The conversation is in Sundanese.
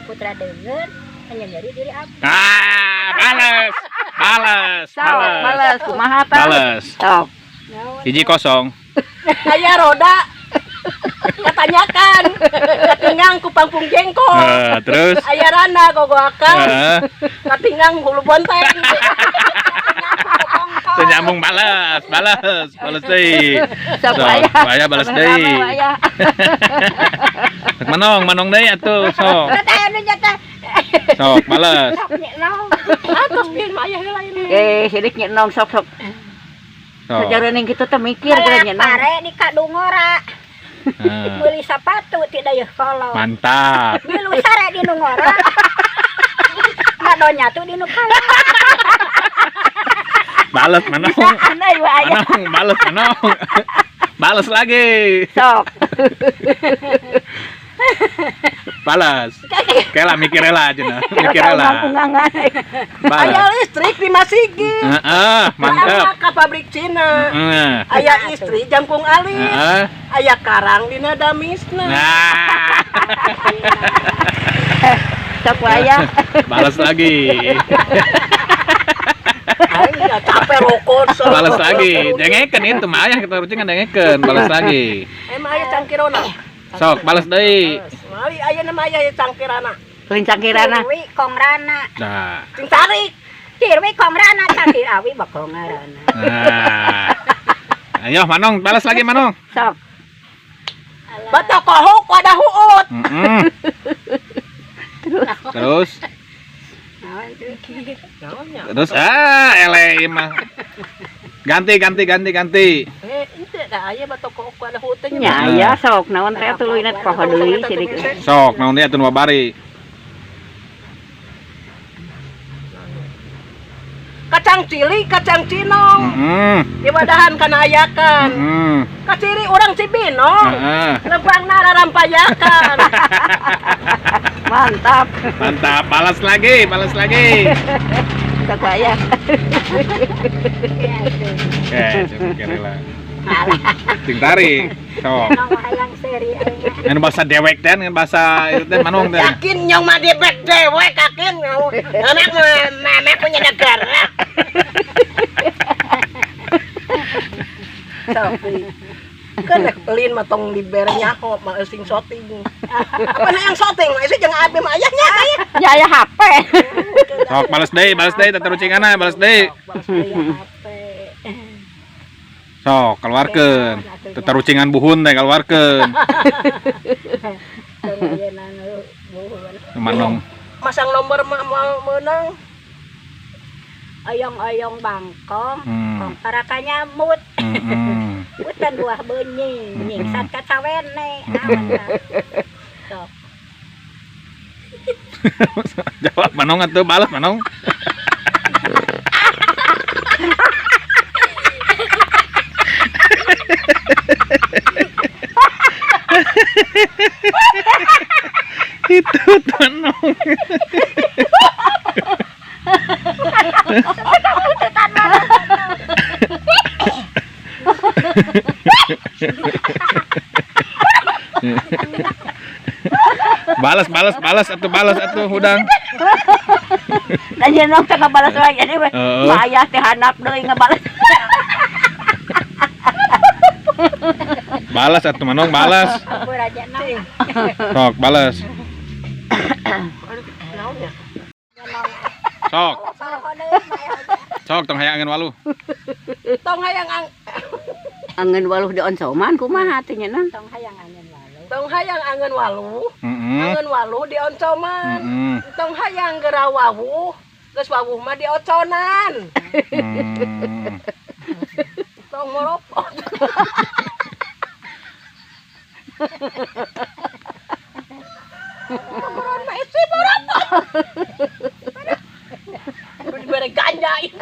ku putra deungeun hanya nyeri diri abdi. Ah, bales. Bales, Sok, bales. bales kumaha tah? Bales. Sok. Naon? 1-0. Aya roda. Katanyakan. Katinggang ku pangpung jengkol. Terus Aya rana gogoakan. Katinggang hulu bonteng. Teu nyambung balas, balas, balas deui. Sok Sok, aya. aya balas deui. Aya. Manong, manong deui atuh, sok. Teh anu nya teh. Sok, balas. Sok nya naon. Atos bieu mah aya heula ini. Eh, sidik nya nong sok sok. Sok. Sajarening kitu teh mikir geura nya nong. Pare di kadungora. Nah, Meuli sapatu ti dayeuh kolot. mantap. Milu sare di nu ngora. Ngadonya tuh di nu kolot. Balas manong. Aneh we aya. Manong, balas manong. Balas lagi. Sok. Balas. Kela mikir lah aja nah. Mikir lah. Ungangan. Aya Balas. listrik di Masigi. Heeh, mantap. Aya ka pabrik Cina. Heeh. Aya istri jangkung alis. Heeh. Aya karang dina damisna. Nah. Sok aya. Balas lagi. Aya capek rokok. Balas lagi. Dengekeun itu mah aya kita rucingan dengekeun, balas lagi. Emang aya cangkirona. Sok, balas deui. Mali aya nama aya cangkirana. Lain cangkirana. Cirwi kongrana. Nah. Cing tarik. Cirwi kongrana cangkir awi bakongrana. Nah. Ayo Manong, balas lagi Manong. Sok. Batok kohok wadah huut. Mm-mm. Terus, terus ah ele mah. Ganti ganti ganti ganti. Eh, ente dah aya batok kohok wadah huut teh Nya aya sok naon teh tuluyna poho deui sidik. Sok, naon dia atuh nu babari. Kacang cili, kacang cinong. Heeh. Diwadahan kana ayakan. Heeh. Kaciri urang Cibinong. Heeh. Lempang narampayakan. Mantap. Mantap, balas lagi, balas lagi. Sok aya. Oke, cing kira lah. Cing tarik. Sok. Nong hayang seri aing. Ngan bahasa dewek teh, ngan bahasa itu teh manong teh. Yakin nyong mah debek dewek yakin. Anak mama punya negara. Tapi kan rek pelin mah tong dibere nyaho mah sing syuting. Apa na yang syuting mah isi jeung abi mah ayahnya aya. Nya aya HP. Sok, balas deui, balas deui tatarucingana, balas deui. Sok, keluarkeun. Tatarucingan buhun teh keluarkeun. Manong. Masang nomor mah moal meunang. Oyong-oyong bangkong, Hmm. kong parakanya mut, Heeh. utan buah benying, nyingsat kacawene. Naon tah? Sok. Jawab Manong atuh, balas Manong. Itu Manong. Balas, balas, balas atuh, balas atuh hudang. Da nya nong teh ngabalas wae jadi we. Heeh. Mah aya teh handap deui ngabalas. Balas atuh Manong, balas. Ampun aja nong. Sok, balas. Naon ya? Sok, Poho deui mah aya. sok tong hayang angeun waluh. Tong hayang ang Angeun waluh di onsoman kumaha teh nya nong? Tong hayang angeun waluh. tong hayang angeun waluh. Heeh. Angeun waluh di oncoman. Heeh. Tong hayang geura wawuh, geus wawuh mah di oconan. Hmm. Tong moropot. Moron mah isi moropot. Dibere ganja ini.